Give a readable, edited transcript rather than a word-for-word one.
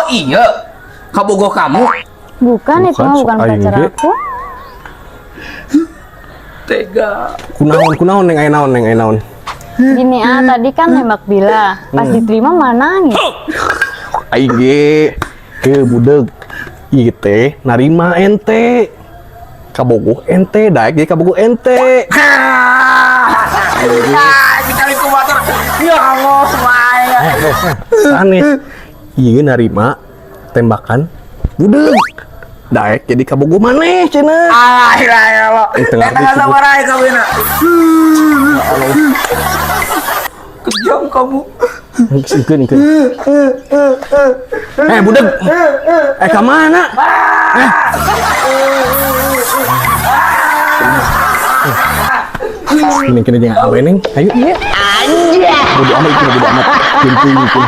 Oh iya. Kabogoh kamu. Bukan, itu Bukan, mah bukan sok aing pacar ge. aku. Tega. Kunaon, kunaon, Neng, aya naon, Neng, aya naon? Gini ah, tadi kan nembak Bila. Pas diterima malah nangis. Aing ge ke budeg. Ieu teh narima ente. Kabogoh ente, daek ge kabogoh ente. Ah, dikali ku motor. Ya Allah, semuanya. Sanes. Ieu narima tembakan budeg. Daek jadi kabogoh maneh cenah. Ah, ya Allah. Eh, tengah Eta disebut. Sabaraha kawinna? Kejam kamu. Engkeun, engkeun. Eh, budeg. Eh, ka mana? Eh. Ini kena jangan awe, Neng. Ayo. Iya. Bodo amat itu, bodo amat. Pintu itu.